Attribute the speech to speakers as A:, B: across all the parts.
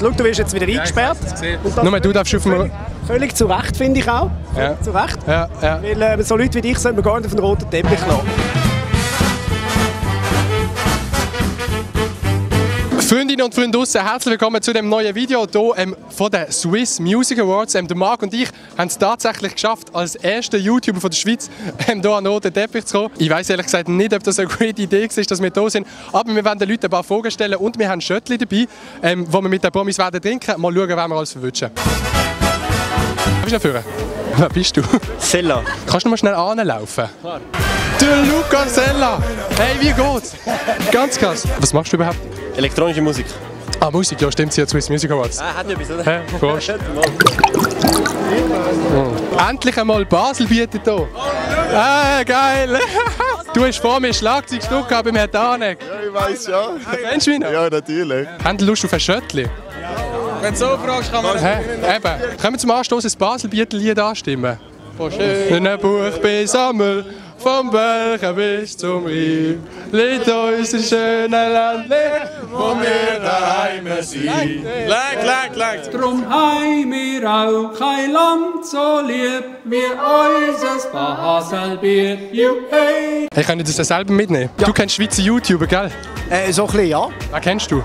A: Schau, du wirst jetzt wieder eingesperrt.
B: Nur du darfst auf dem...
A: Völlig zu Recht, finde ich auch.
B: Ja.
A: Zu Recht.
B: Ja, ja.
A: Weil so Leute wie dich sollten wir gar nicht auf den roten Teppich lassen.
B: Freundinnen und Freunde draussen, herzlich willkommen zu dem neuen Video hier von den Swiss Music Awards. Der Marc und ich haben es tatsächlich geschafft, als erster YouTuber von der Schweiz hier an den roten Teppich zu kommen. Ich weiss ehrlich gesagt nicht, ob das eine gute Idee ist, dass wir hier sind, aber wir werden den Leuten ein paar Fragen stellen und wir haben Schöttli dabei, die wir mit den Promis werden trinken. Mal schauen, wen wir alles verwünschen. Bist du noch führen? Wer bist du?
A: Sella.
B: Kannst du mal schnell anlaufen?
A: Klar.
B: Der Luca Sella! Hey, wie geht's? Ganz krass. Was machst du überhaupt?
C: Elektronische Musik.
B: Ah, Musik, ja stimmt, sie hat Swiss Music Awards.
C: Hat etwas, oder?
B: Hä? Prost. Endlich einmal Basel bietet hier. Geil! Du hast vor mir Schlagzeugstück gehabt beim Herrn Danek.
D: Ja, ich weiss ja.
B: Kennst du mich noch?
D: Ja, natürlich.
B: Haben Sie Lust auf ein Schöttli?
D: Wenn du so fragst, kann man...
B: Eben. Können wir zum Anstoß ein Basel-Bietel-Lied anstimmen? Von schönen Buch bis Sammel, vom Bergen bis zum Rhein, liegt uns ein schönes Land, wo wir daheim sind.
D: Leg.
E: Drum haben wir auch kein Land so lieb wie unser Baselbier. Hey.
B: Hey, könnt ihr das selber mitnehmen? Ja. Du kennst Schweizer YouTuber, gell?
A: So ein bisschen, ja.
B: Wen kennst du?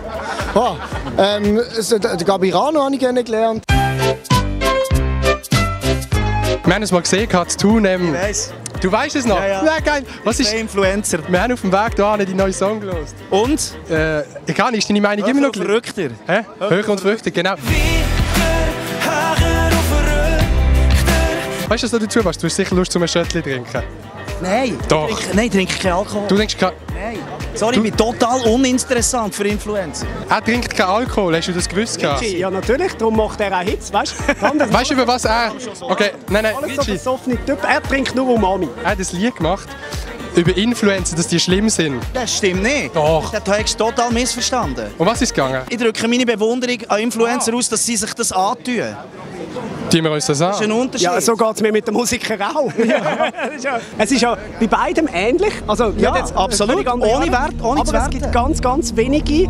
A: Den Gabirano habe ich kennengelernt.
B: Wir haben es mal gesehen, zu tun.
A: Ich weiss.
B: Du weißt es noch?
A: Ja.
B: Geil. Was ist...
A: Influencer.
B: Wir haben auf dem Weg hierhin die neue Song gehört.
A: Und?
B: Egal, ist deine Meinung immer noch gleich?
A: Verrückter.
B: Hä? Höher und verrückter, genau. Weißt du, was du dazu machst? Du hast sicher Lust, um ein Schöttli zu trinken.
A: Nein.
B: Doch.
A: Ich trinke keinen Alkohol.
B: Du denkst,
A: Nein. Sorry, ich bin total uninteressant für Influencer.
B: er trinkt keinen Alkohol. Hast du das gewusst?
A: Ja, natürlich. Darum macht er auch Hits, weißt du?
B: Weißt du, über was er... Okay, nein,
A: Alles so
B: Richie.
A: besoffene Typ. Er trinkt nur Umami.
B: Er hat ein Lied gemacht über Influencer, dass die schlimm sind.
F: Das stimmt nicht.
B: Doch.
F: Das hast du total missverstanden.
B: Um was ist es gegangen?
F: Ich drücke meine Bewunderung an Influencer aus, dass sie sich das antun.
B: Tun wir uns das
F: Das ist ein
B: an?
F: Unterschied.
A: Ja, so geht es mir mit den Musikern auch. Es ist ja bei beidem ähnlich. Also,
F: Ja,
A: jetzt
F: absolut.
A: völlig andere
F: Ohne
A: Art.
F: Wert, ohne zu
A: Aber es
F: werten.
A: gibt ganz, ganz wenige, die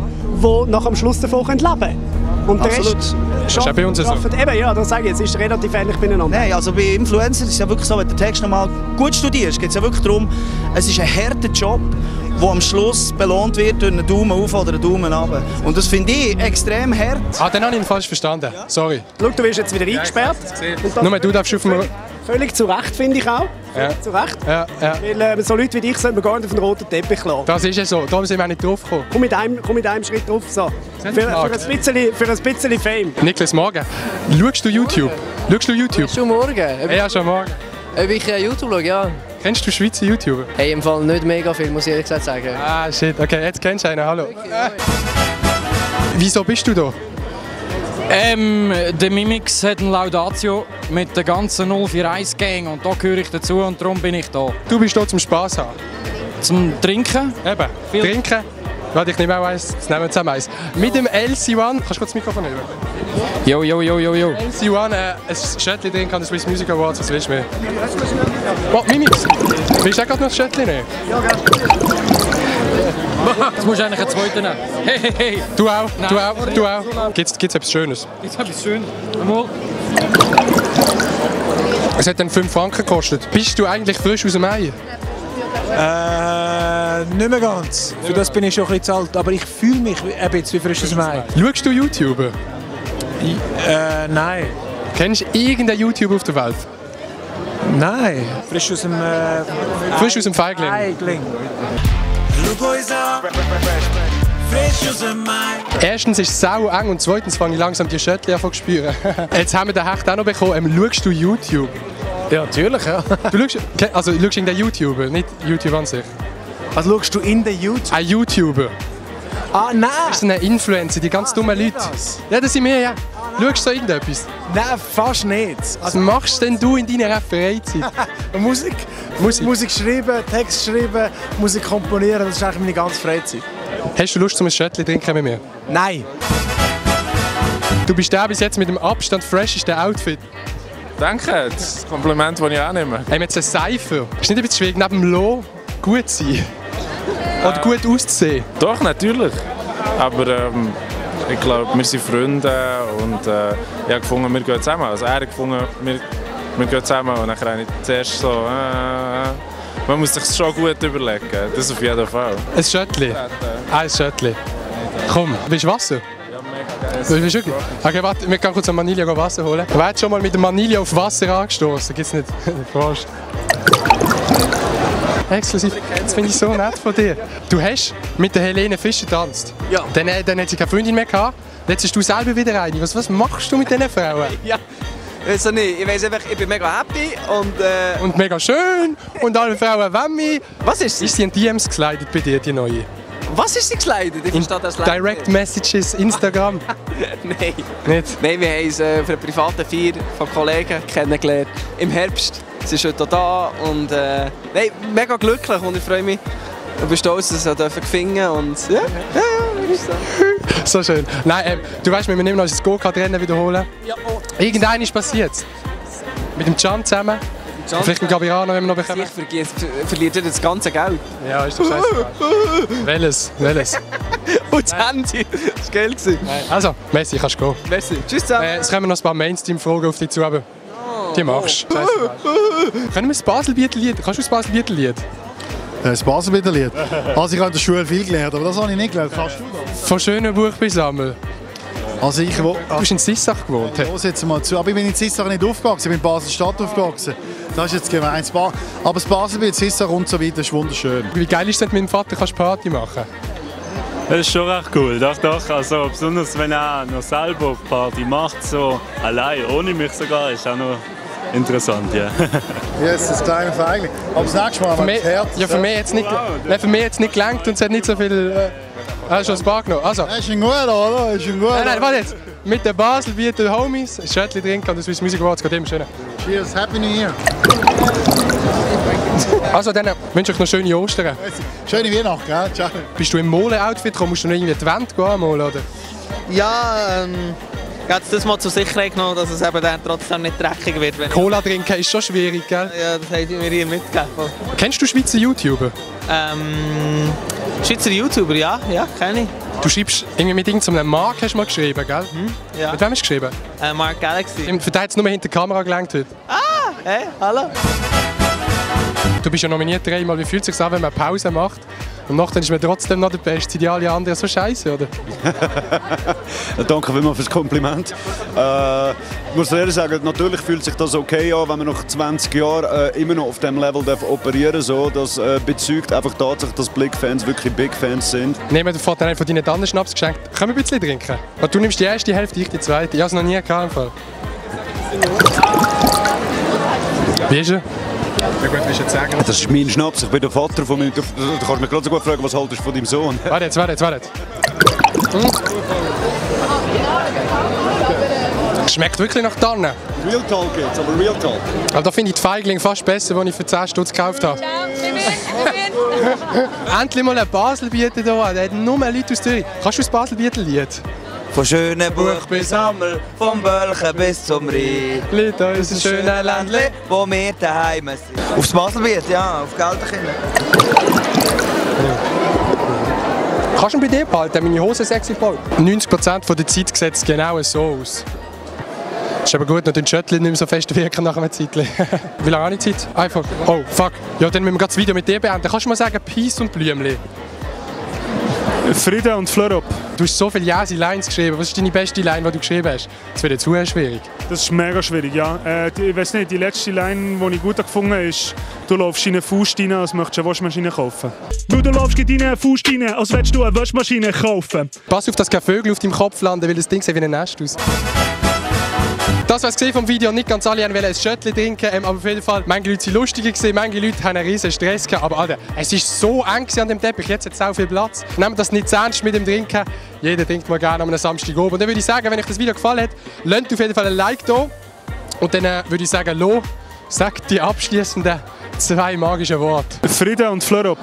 A: nach am Schluss davon leben können. Und der
F: Absolut.
A: Rest
B: ist auch bei uns so.
A: Eben, ja, das sage ich jetzt. Es ist relativ ähnlich beieinander.
F: Nein, also bei Influencern ist es ja wirklich so, wenn du den Text nochmal gut studierst, geht es ja wirklich darum, es ist ein harter Job, der am Schluss belohnt wird durch einen Daumen auf oder einen Daumen runter. Und das finde ich extrem hart.
B: Ah, den habe ich ihn falsch verstanden. Sorry.
A: Schau, du wirst jetzt wieder eingesperrt. Und das
B: Nur du darfst auf dem...
A: völlig zu Recht, finde ich auch.
B: Ja.
A: Zu Recht.
B: Ja.
A: Weil so Leute wie dich sollten wir gar nicht auf den roten Teppich lassen.
B: Das ist ja so. Darum sind wir auch nicht drauf gekommen.
A: Komm mit einem Schritt drauf. So. Für ein bisschen Fame.
B: Niklas, morgen. Schaust du YouTube?
G: Schon morgen.
B: Ja, schon morgen.
G: Ob ich YouTube schaue, ja.
B: Kennst du Schweizer YouTuber?
G: Hey, im Fall nicht mega viel, muss ich ehrlich gesagt sagen.
B: Ah, shit. Okay, jetzt kennst du einen. Hallo. Wieso bist du da?
H: Der Mimix hat ein Laudatio mit der ganzen 041 Gang und da gehöre ich dazu und darum bin ich da.
B: Du bist hier zum Spass haben.
H: Zum Trinken.
B: Eben.
H: Viel-
B: Trinken. Warte, ich nehme auch eins. Jetzt nehmen wir zusammen eins. Mit dem LC1. Kannst du kurz das Mikrofon nehmen?
H: Jo.
B: LC1, ein Schöttli trinken an den Swiss Music Awards. Was willst du mehr? Oh, Mimix. Willst du auch gerade noch ein Schöttli nehmen?
H: Jetzt musst du eigentlich einen zweiten nehmen. Hey.
B: Du auch.
H: Nein.
B: Du auch. Gibt's etwas Schönes?
H: Jetzt habe ich es schön. Einmal.
B: Es hat dann 5 Franken gekostet. Bist du eigentlich frisch aus dem Ei?
I: Nicht mehr ganz. Für das bin ich schon ein bisschen zu alt. Aber ich fühle mich ein bisschen wie frisches Mai.
B: Schaust du YouTuber?
I: Nein.
B: Kennst du irgendeinen YouTuber auf der Welt?
I: Nein. Frisch aus dem...
B: Frisch aus dem Feigling?
I: Feigling.
B: Erstens ist es sau eng und zweitens fange ich langsam die Schöttli an zu spüren. Jetzt haben wir den Hecht auch noch bekommen. Schaust du YouTube?
I: Ja, natürlich, ja.
B: Du schaust in den YouTuber, nicht YouTube an sich.
I: Also schaust du in den YouTube?
B: Ein YouTuber.
I: Ah, nein!
B: Das ist ein Influencer, die ganz dummen Leute. Ja, das sind wir, ja. Schaust du so irgendetwas?
I: Nein, fast nicht.
B: Was machst denn du in deiner Freizeit?
I: Musik schreiben, Text schreiben, Musik komponieren, das ist eigentlich meine ganze Freizeit.
B: Hast du Lust, zum ein Schöttli zu trinken mit mir?
I: Nein.
B: Du bist der bis jetzt mit dem Abstand fresheste Outfit.
D: Danke, das ist ein Kompliment, das ich annehme.
B: Haben wir jetzt einen Cypher? Ist nicht ein bisschen schwierig, neben dem Lo gut zu sein? Oder gut auszusehen?
D: Doch, natürlich. Aber Ich glaube, wir sind Freunde und ich habe gefunden, wir gehen zusammen. Also er hat gefunden, wir gehen zusammen und dann habe ich zuerst so... man muss sich schon gut überlegen, das auf jeden Fall.
B: Ein Schöttli? Ein Schöttli. Komm, willst du Wasser?
D: Ja, mega geil.
B: Willst du wirklich? Okay, warte, wir gehen kurz an Manilio Wasser holen. Wer hat schon mal mit dem Manilio auf Wasser angestoßen? Gibt's nicht? Prost. Exklusiv. Das finde ich so nett von dir. Du hast mit der Helene Fischer getanzt.
G: Ja.
B: Dann hat sie keine Freundin mehr gehabt. Jetzt bist du selber wieder eine. Was machst du mit diesen Frauen?
G: Ja. Weißt du nicht, ich weiss einfach, ich bin mega happy
B: Und mega schön. Und alle Frauen wollen mich.
G: Was ist sie?
B: Ist sie in DMs gekleidet bei dir, die neue?
G: Was ist sie gekleidet? Ich verstehe das leider
B: Direct Messages, Instagram?
G: Nein.
B: Nicht?
G: Nein, wir haben uns für eine private Feier von Kollegen kennengelernt. Im Herbst. Sie ist heute da und nein, mega glücklich und ich freue mich und bin stolz, dass wir finden und ja, würde ich sagen.
B: So schön. Nein, du weißt, wir müssen immer noch das Go-Kart-Rennen wiederholen.
G: Ja, oh.
B: Irgendein ist passiert. Mit dem Can zusammen. Vielleicht mit Gabirano, wenn wir noch bekommen.
G: Ich verliert ihr das ganze Geld.
B: Ja, ist doch scheiße. Welches?
G: Und das Handy. Das war geil.
B: Nein. Also, Messi, kannst du gehen.
G: Merci. Tschüss zusammen.
B: Es kommen noch ein paar Mainstream-Fragen auf dich zu, aber die machst du. Können wir das Baselbieter-Lied? Kannst du das Baselbieter-Lied?
I: Das Baselbieter-Lied? Also ich habe in der Schule viel gelernt, aber das habe ich nicht gelernt. Kannst du das?
B: Von Schönenbuch bis Sammel.
I: Also ich...
B: Du bist in Sissach gewohnt.
I: Los jetzt mal zu. Aber ich bin in Sissach nicht aufgewachsen, ich bin in Basel-Stadt aufgewachsen. Das ist jetzt gemein. Aber das Baselbiet, Sissach und so weiter ist wunderschön.
B: Wie geil ist es, mit meinem Vater kannst Party machen?
C: Das ist schon recht cool, doch. Also, besonders wenn er noch selber Party macht, so allein, ohne mich sogar, ist auch noch interessant, ja.
I: Yes, das kleine Feigling. Aber das nächste Mal, wenn es Herz...
B: Ja, für mich jetzt nicht gelangt und es hat nicht so viel... Hast du schon ein paar genommen? Also.
I: Das ist ein guter, oder? Das ist ein guter.
B: Nein, warte jetzt. Mit den Baselbieter Homies ein Schöttli trinken und das Swiss Music Awards geht immer schön.
I: Cheers, Happy New Year.
B: Also dann wünsche ich noch schöne Ostern.
I: Schöne Weihnachten, gell? Ciao.
B: Bist du im Mole-Outfit gekommen? Musst du noch irgendwie die Wände anmalen, oder?
J: Ja, ich habe das mal zur Sicherheit genommen, dass es eben dann trotzdem nicht dreckig wird. Wenn
B: Cola trinken ist schon schwierig, gell?
J: Ja, das haben sie mir hier mitgegeben.
B: Kennst du Schweizer YouTuber?
J: Schweizer YouTuber, ja, kenne ich.
B: Du schreibst irgendwie mit irgendeinem Mark, hast du mal geschrieben, gell?
J: Ja.
B: Mit wem hast du geschrieben?
J: Mark Galaxy.
B: Für den hat es nur hinter die Kamera gelenkt heute.
J: Ah, hey, hallo.
B: Du bist ja nominiert dreimal. Wie fühlt es sich an, wenn man Pause macht? Und nachher ist man trotzdem noch der Beste. Sind die alle anderen so scheiße, oder?
K: Danke vielmals für das Kompliment. Ich muss ehrlich sagen, natürlich fühlt sich das okay an, wenn man nach 20 Jahren immer noch auf diesem Level operieren darf. So, das bezeugt einfach tatsächlich, dass Blick-Fans wirklich Big-Fans sind.
B: Nehmen wir vorhin von deinen Tannenschnaps geschenkt. Können wir ein bisschen trinken? Du nimmst die erste Hälfte, ich die zweite. Ich habe es noch nie gehabt. Wie ist er? Ja gut, willst du jetzt sagen?
K: Das ist mein Schnaps, ich bin der Vater von meinem... Du kannst mich gerade so gut fragen, was haltest du von deinem Sohn?
B: Warte jetzt. Schmeckt wirklich nach Tannen.
K: Real Talk jetzt, aber Real Talk.
B: Aber da finde ich die Feigling fast besser, die ich für 10 Stutz gekauft habe. Endlich mal ein Baselbieter hier, der hat nur Leute aus Zürich. Kannst du das Baselbieter-Lied?
L: Von Schönenbuch bis Sammel, vom Bölchen bis zum Rhein.
B: Lied, unser schönes Ländle,
L: wo wir daheim sind. Aufs Baselbiet, ja, auf Gelderkinder.
B: Kannst du ihn bei dir behalten? Meine Hose sexy voll. 90% der Zeit sieht es genau so aus. Ist aber gut, noch den Schöttli nicht mehr so fest wirken nach einer Zeit. Wie lange habe ich Zeit? Einfach. Oh, fuck. Ja, dann müssen wir das Video mit dir beenden. Kannst du mal sagen, Peace und Blümli?
C: Frieden und Florop.
B: Du hast so viele Jäse Lines geschrieben. Was ist deine beste Line, die du geschrieben hast? Das wird jetzt zu schwierig.
C: Das ist mega schwierig, ja. Ich weiß nicht, die letzte Line, die ich gut gefunden habe, ist: Du läufst in eine Faust rein, als möchtest du eine Waschmaschine kaufen. Du läufst in eine Faust rein, als willst du eine Waschmaschine kaufen.
B: Pass auf, dass keine Vögel auf deinem Kopf landen, weil das Ding sieht wie ein Nest aus. Das war es vom Video. Nicht ganz alle wollten ein Schöttli trinken, aber auf jeden Fall, manche Leute waren lustiger, manche Leute hatten einen riesen Stress gehabt. Aber Alter, es war so eng an dem Teppich, jetzt hat es auch viel Platz. Nehmt das nicht zu ernst mit dem Trinken. Jeder trinkt mal gerne am Samstag oben. Und dann würde ich sagen, wenn euch das Video gefallen hat, lasst auf jeden Fall ein Like da. Und dann würde ich sagen, Lo, sag die abschließenden 2 magischen Worte.
C: Frieden und Florop.